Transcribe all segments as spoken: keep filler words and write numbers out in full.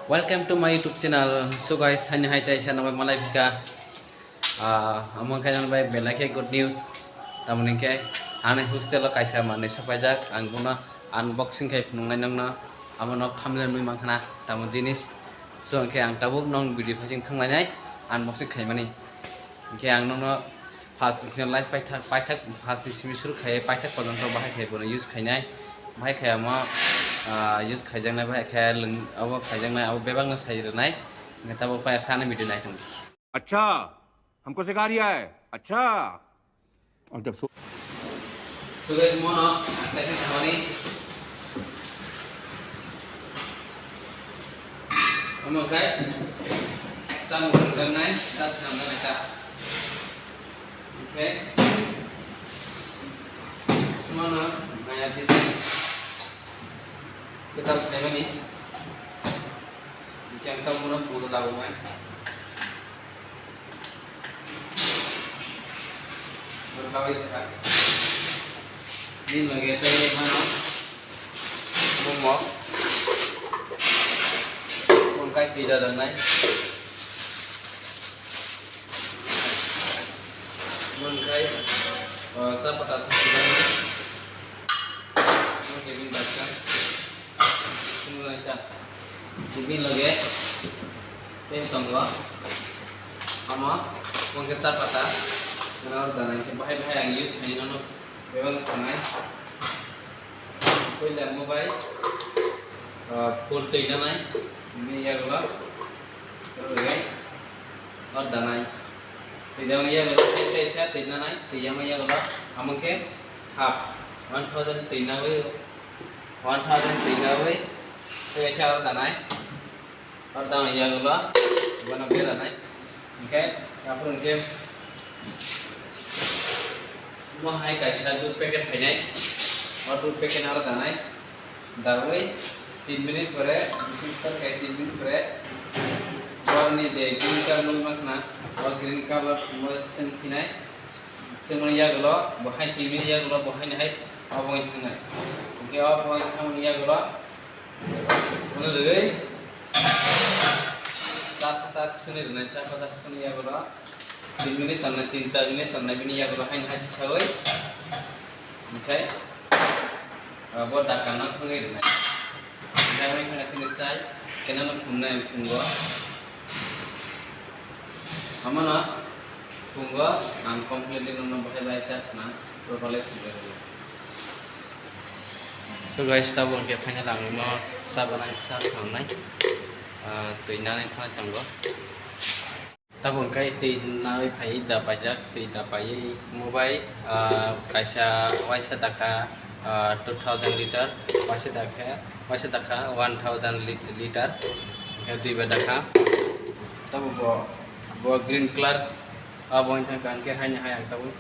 Welcome to my YouTube channel. So guys, hani hai tai sana bai malai phika. Ah, amon kai bai belai khe good news. Tamoni khe ani hostel o kaisa manwi sopaijak. Ang bono unboxing khai phunuknai nongno. Amo nok thamle nwi mankhana tamo jinis. So hwnkhe ang tabuk nong video phasing thanglainai unboxing khaimani. Hwnkhe ang nongno first ni simi live paithak, paithak first ni simi suru khai paithak pojonto bahai khai bono use khainai. Bahai khai amo, ah, use khaijaknai, bahai khai lwng-, abo khaijaknai, abo bebakno sai rwnai. Hwnkhe tabuk pai sana video nai tong. अच्छा, हमको सिखा रिया है। अच्छा। और जब सो- Sulit mono, atai khe thani. Omo khai, chamung rwjaknai, ta swnamjaknai ta. Oke. Mono, maya design. Kwtal khaimani. Hwnkhe ang tabukno buru labumai. Buru labui kha. Bini loge tei mano. Mumok. Mungkai twi dajaknai. Mungkai, o, chapata sa. Mungkai bini baksa. Sumui ta. Bini loge pen tongo. Omo, mungke chapata. Nang oro dana hingke bahai bahai ang use khainai nono bebak sanai. Puila mobile, ah, full twi nanai. Bini yagulo. Oro danai. Twi dana yagulo, tei, tei sa twi nanai, twi yama yagulo, amo khe half, one thousand twi nawi, one thousand twi nawi, tei sa oro danai. Oro dana yagulo, bono beranai. Hwnkhe, aphuru hwnkhe, Omo hai kaisa dud packet phainai. O dud packet no aro danai. Dawi tin minute pore, bising start khai tin minute pore. Borni je green color nukma khna, o green color mo chwng phinai. Chwngmani yagulo, bo hai tin minute yagulo, bo hai ni hai obo wng thangnai. Hwnkhe obo wng thangmani yagulo, Bono rwgwi cha pata khwsani rwnai, cha pata khwsani yagulo tin minute tongnai, tin char minute tongnai, bini yagulo haino hai tisawi, omokhai, ah, bo dakkan no thwngwi rwnai. Dakkan no thwngna chini chai, kenano phungnai ang phungo. Omono phungo ang completely nono bahai bahai cha swnam, properly phungo. So guys, tabuk hwnkhe final ang no cha banai cha swnamnai, ah, twi nanai thangwi tongo. Tabuk hwnkhe twi nawi phai da paijak, twi da paiwi mubai, ah, kaisa waisa dakha, ah, two thousand liter, waisa dakha, waisa dakha one thousand lit-, liter, hwnkhe dui ba dakha. Tabuk bo, bo green colour, abo wngkha hwnkhe haino hai ang tabuk.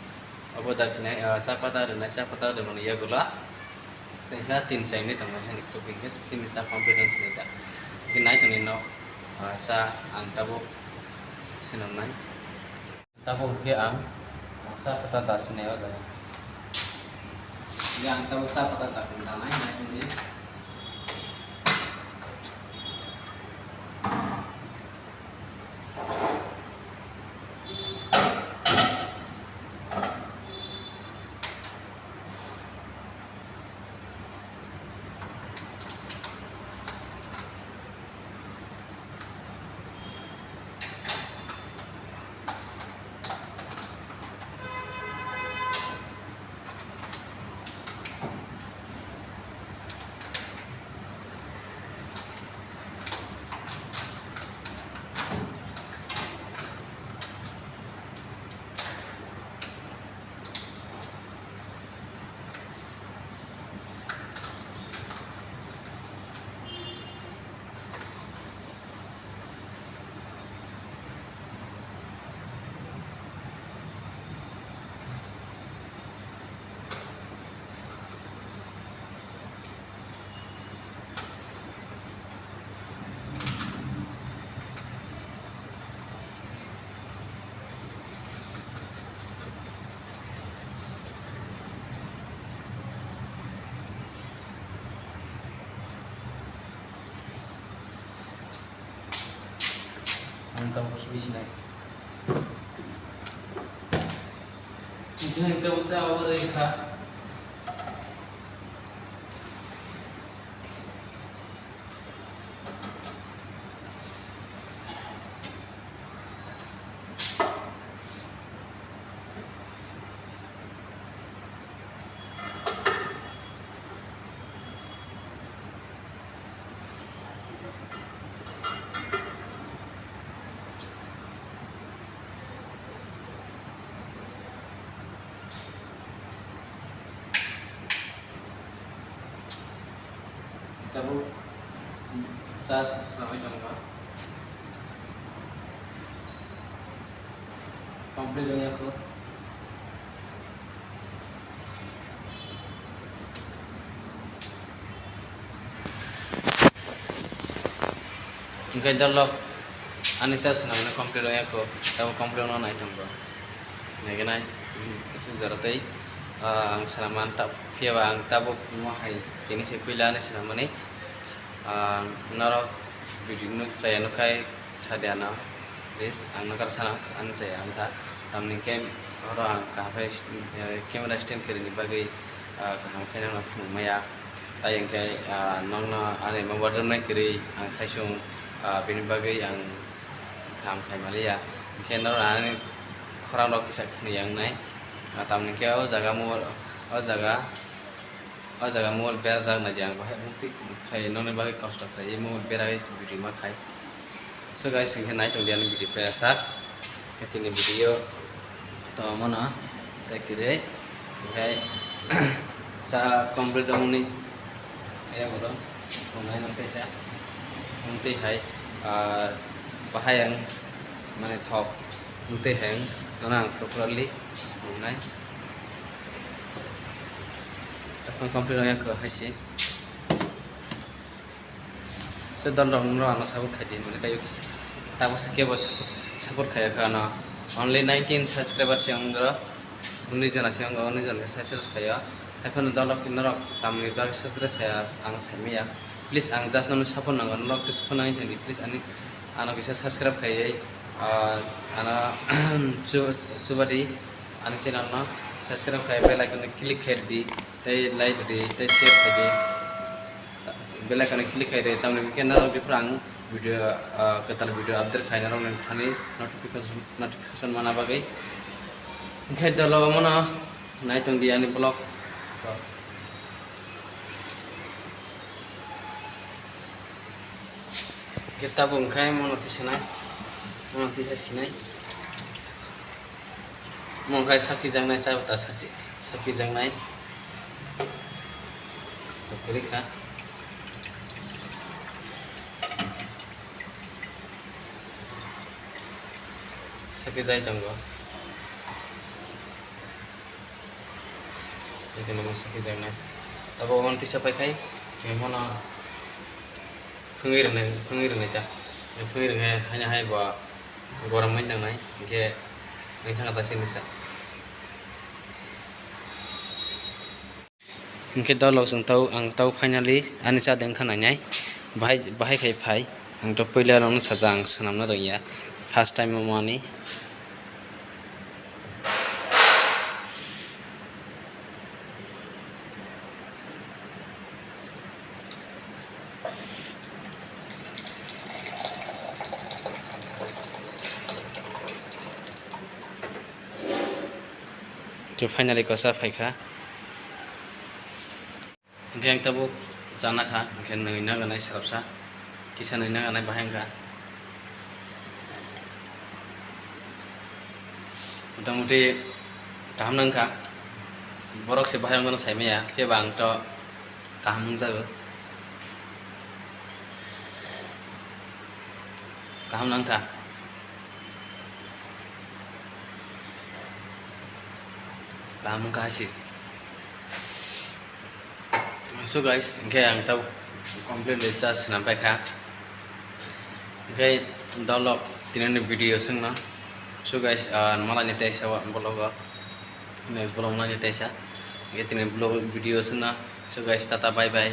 Obo da phinai, ah, cha pata rwnai, cha pata rwmani yagulo teisa tin chai minute tongnai, haini khuluk hwnkhe chini cha complete wng sinai ta. Hwnkhe nai tongni no, ah, cha ang tabuk swnamnai. Tabuk hwnkhe ang cha pata da sinai o jaga. Hwnkhe ang tabuk cha pata da, da nai, nai tongdi. Tabuk khibi sinai. Tabuk sa abo rwkha. Tabuk charge swnamwi tongo. Complete wngya kho. Hwnkhe dolok ani charge swnamna complete wngya kho, tabuk complete wngna nai tongo. Naigenai, hmm, aswk jora tei, ah, ang swnamna ta-, phiyaba ang tabuk mo hai tini se puila ani swnamani, ah, norok video nuk chaya nukhai sadia no, please ang nokar sana ani chaya wngkha, tamni hwnkhe oro ang kaham khe, eh, camera stand kwrwini bagwi, ah, kaham khe nokno phunuk maya. Tai hwnkhe, ah, nokno ani mobile rwmani kwrwi ang saisung, ah, bini bagwi ang kaham khai maliya. Hwnkhe norok ani khorang rok kisa khwnwi yang nai. Ah, tamni hwnkhe o jaga mobile, o jaga, o jaga mobile berajak nai di ang bahai mukti khai nokni bagwi kosto khai, mobile beragwi video ma khai. So guys, hwnkhe nai tongdi ani video perasak. Tini video to mano tei kwrwi. Hwnkhe cha complete wngni aya bodo tongnai nang teisa. Wng tei hai, ah, bahai ang mane thok wng tei hai ang nono ang properly tongnai. Takhon complete wngya kho hai se. Se dol rok no ano support khai di mane kayo kisa. Tabuk se kebo support, support khai kha ano. Only nineteen subscriber se wng ro. Unni jona se wng, unni jona se subscribe khai ya. Hai phano dol rok norok tamni bagwi subscribe khai ya ang sai maya. Please ang just nono support nango. Norok se support nangwi thangdi. Please ani ano kisa subscribe khai, ah, ano chu-, chubadi ani channel no subscribe khai bell icon no click khai di. Tei like di, tei share khai di. Bell icon o click khai di, tamni hwnkhe norok jephru ang video, ah, kwtal video update khai norokni thani notification, notification mana bagwi. Hwnkhe dolo omono nai tongdi ani vlog. Hwnkhe tabuk hwnkhe mono tisanai, mono tisa sinai. Omo wngkha sakhijaknai, chabwi ta sakhijaknai. Kwrwi kha. Sakhijai tongo. Ito namo sakhijaknai. Abo omo tisa paikhai, khe mono. Phwngwi rwnai, phwngwi rwnai ta. Phwngwi rwnai haino hai bo gorom mai nangnai, hinkhe wngwi thangkha ta sini sa. Hinkhe dolok chwng tau, ang tau finally ani cha de wngkha nainai. Bahai, bahai khai phai. Ang to puila norokno saja ang swnamna rwngya. First time omo ani. Khe finally kosa phaikha. Hwnkhe ang tabuk chana kha, hwnkhe nwi naganai sarapsa, kisa nwi naganai bahai wngkha. Motamoti kaham nangkha, borok se bahai wngmano saimaya, phiya ba ang to kaham wngjago, kaham nangkha. Kaham wngkha hai se. So guys, hwnkhe ang tabuk completely charge swnam paikha. Hwnkhe dolok tinini video swngno. So guys, ah, malani teisa vlog o, next vlog malani teisa. Hwnkhe tini vlog video swngno. So guys, tata bye bye.